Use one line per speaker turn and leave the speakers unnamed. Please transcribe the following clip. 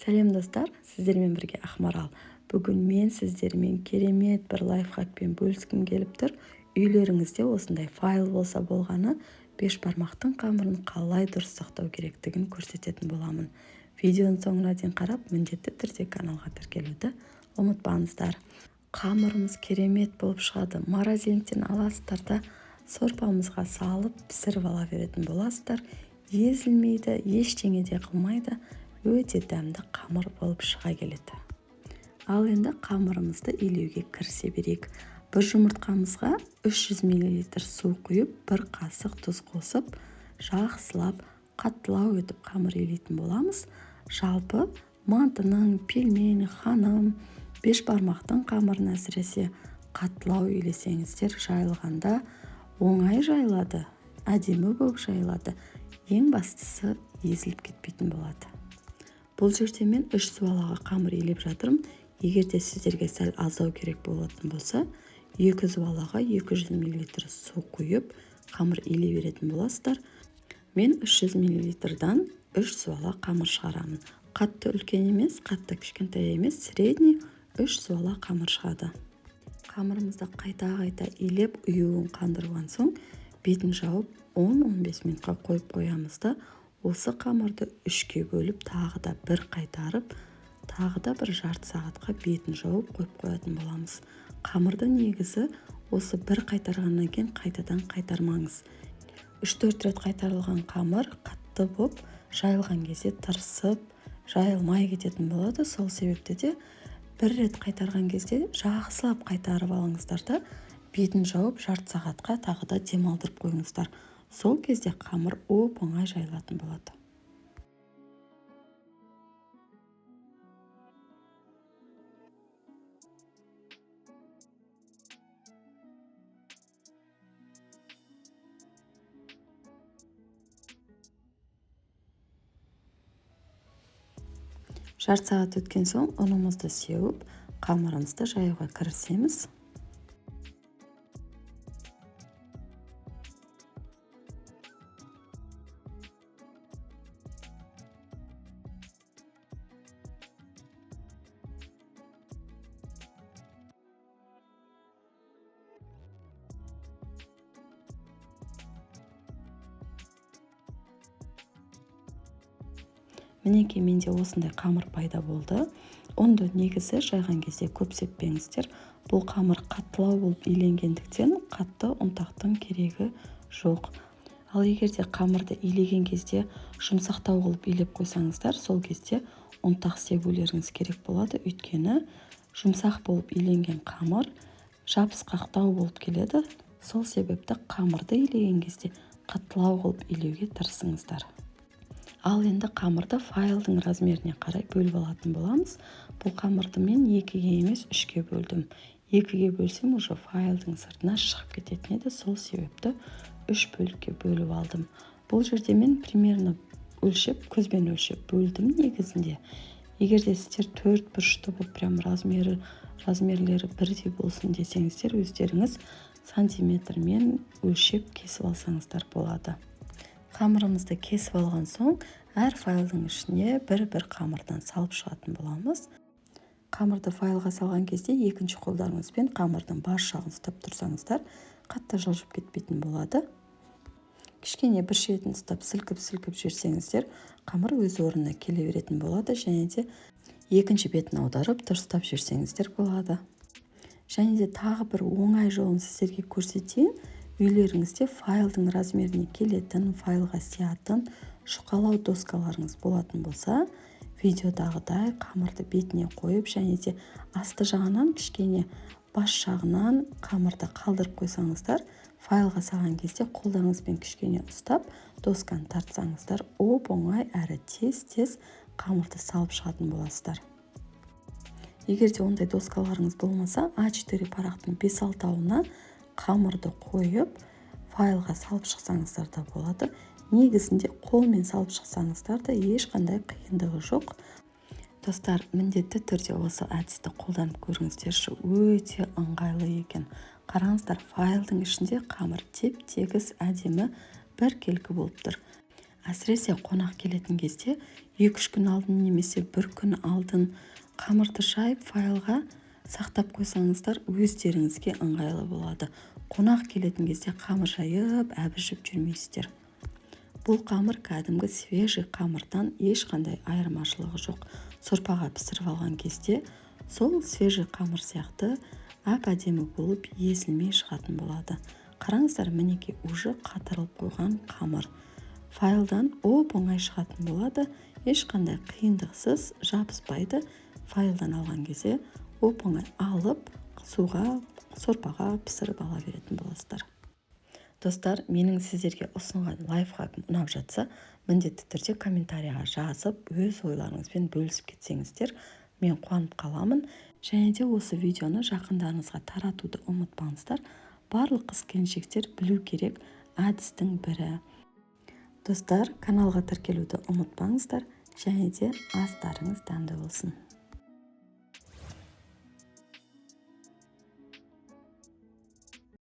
Сәлем, достар! Сіздермен бірге Ақмарал. Бүгін мен сіздермен керемет бір лайфхакпен бөліскім келіп тұр. Үйлеріңізде осындай файл болса болғаны, бешбармақтың қамырын қалай дұрыс сақтау керектігін көрсететін боламын. Видеоның соңына дейін қарап, міндетті түрде каналға тіркелуді ұмытпаңыздар. Қамырымыз керемет болып шығады. Морозильниктен аласыздар да, сорпамызға салып пісіріп ала беретін боласыздар. Езілмейді, ештеңе де қылмайды, өте дәмді қамыр болып шыға келеді. Ал енді қамырымызды илеуге кірісе берейік. Бір жұмыртқамызға 300 мл су құйып, бір қасық тұз қосып, жақсылап қаттылау етіп қамыр илейтін боламыз. Жалпы мантының, пельмень, ханым, бешбармақтың қамырын әсіресе қаттылау илесеңіздер, жайылғанда оңай жайылады, әдемі болып жайылады. Ең бастысы, езіліп кетпейтін болады. Бұл жерде мен 3 зуалаға қамыр илеп жатырмын. Егер де сіздерге сәл аздау керек болатын болса, 2 зуалаға 200 мл су құйып, қамыр илей беретін боласыздар. Мен 300 мл-дан 3 зуала қамыр шығарамын. Қатты үлкен емес, қатты кішкентай емес, средний 3 зуала қамыр шығады. Қамырымызды қайта-қайта илеп, ұюын қандырған соң, бетін жауып 10-15 минутқа қойып қоямыз да, осы қамырды үшке бөліп, тағы да бір қайтарып, тағы да бір жарты сағатқа бетін жауып қойып қоятын боламыз. Қамырды негізі осы бір қайтарғаннан кейін қайтадан қайтармаңыз. 3-4 рет қайтарылған қамыр қатты боп, жайылған кезде тырысып, жайылмай кететін болады. Сол себепті де бір рет қайтарған кезде жақсылап қайтарып алыңыздар да, бетін жауып жарты сағатқа тағы да демалдырып қойыңыздар. Сол кезде қамыр оп-оңай жайылатын болады. Жарты сағат өткен соң ұнымызды сеуіп, қамырымызды жаюға кірісеміз. Мінекей, менде осындай қамыр пайда болды. Ұнды негізі жайған кезде көп сеппеңіздер. Бұл қамыр қаттылау болып иленгендіктен қатты ұнтақтың керегі жоқ. Ал егер де қамырды илеген кезде жұмсақтау қылып илеп қойсаңыздар, сол кезде ұнтақ себулеріңіз керек болады. Өйткені жұмсақ болып иленген қамыр жабысқақтау болып келеді. Сол себепті қамырды илеген кезде қаттылау қылып илеуге тырысыңыздар. Ал енді қамырды файлдың размеріне қарай бөліп алатын боламыз. Бұл қамырды мен 2-ге емес, 3-ке бөлдім. 2-ге бөлсем, уже файлдың сыртына шығып кететін еді. Сол себепті 3 бөлікке бөліп алдым. Бұл жерде мен примерно өлшеп, көзбен өлшеп бөлдім негізінде. Егер де сіздер 4 бұрышты болып, прям размерлері бірдей болсын десеңіздер, өздеріңіз сантиметрмен өлшеп кесіп алсаңыздар болады. Қамырымызды кесіп алған соң, әр файлдың ішіне бір-бір қамырдан салып шығатын боламыз. Қамырды файлға салған кезде екінші қолдарыңызбен қамырдың бас жағын ұстап тұрсаңыздар, қатты жылжып кетпейтін болады. Кішкене бір шетін ұстап сілкіп-сілкіп жіберсеңіздер, қамыр өз орнына келе беретін болады. Және де екінші бетін аударып дұрыстап жіберсеңіздер болады. Және де тағы бір оңай жолын сіздерге көрсетейін. Үйлеріңізде файлдың размеріне келетін, файлға сиятын жұқалау доскаларыңыз болатын болса, видеодағыдай қамырды бетіне қойып, және де асты жағынан кішкене бас жағынан қамырды қалдырып қойсаңыздар, файлға салған кезде қолдарыңызбен кішкене ұстап, досканы тартсаңыздар, оп-оңай әрі тез-тез қамырды салып шығатын боласыздар. Егер де ондай доскаларыңыз болмаса, А4 парақтың 5-6-ауына қамырды қойып, файлға салып шықсаңыздар да болады. Негізінде қолмен салып шықсаңыздар да ешқандай қиындығы жоқ. Достар, міндетті түрде осы әдісті қолданып көріңіздерші, өте ыңғайлы екен. Қараңыздар, файлдың ішінде қамыр теп-тегіс, әдемі, біркелкі болып тұр. Әсіресе қонақ келетін кезде 2-3 күн алдын немесе бір күн алдын қамырды жайып, файлға сақтап қойсаңыздар, өздеріңізге ыңғайлы болады. Қонақ келетін кезде қамыр жайып, әбіржіп жүрмейсіздер. Бұл қамыр кәдімгі свежий қамырдан ешқандай айырмашылығы жоқ. Сорпаға пісіріп алған кезде сол свежий қамыр сияқты әп-әдемі болып, езілмей шығатын болады. Қараңыздар, мінекей, уже қатырылып қойған қамыр файлдан оп-оңай шығатын болады, ешқандай қиындықсыз жабыспайды. Файлдан алған кезде оп-оңай алып, суға, сорпаға пісіріп ала беретін боласыздар. Достар, менің сіздерге ұсынған лайфхагым ұнап жатса, міндетті түрде комментарийға жазып, өз ойларыңызбен бөлісіп кетсеңіздер, мен қуанып қаламын. Және де осы видеоны жақындарыңызға таратуды ұмытпаңыздар. Барлық қыз келіншектер білу керек әдістің бірі. Достар, каналға тіркелуді ұмытпаңыздар және де астарыңыз дәмді болсын.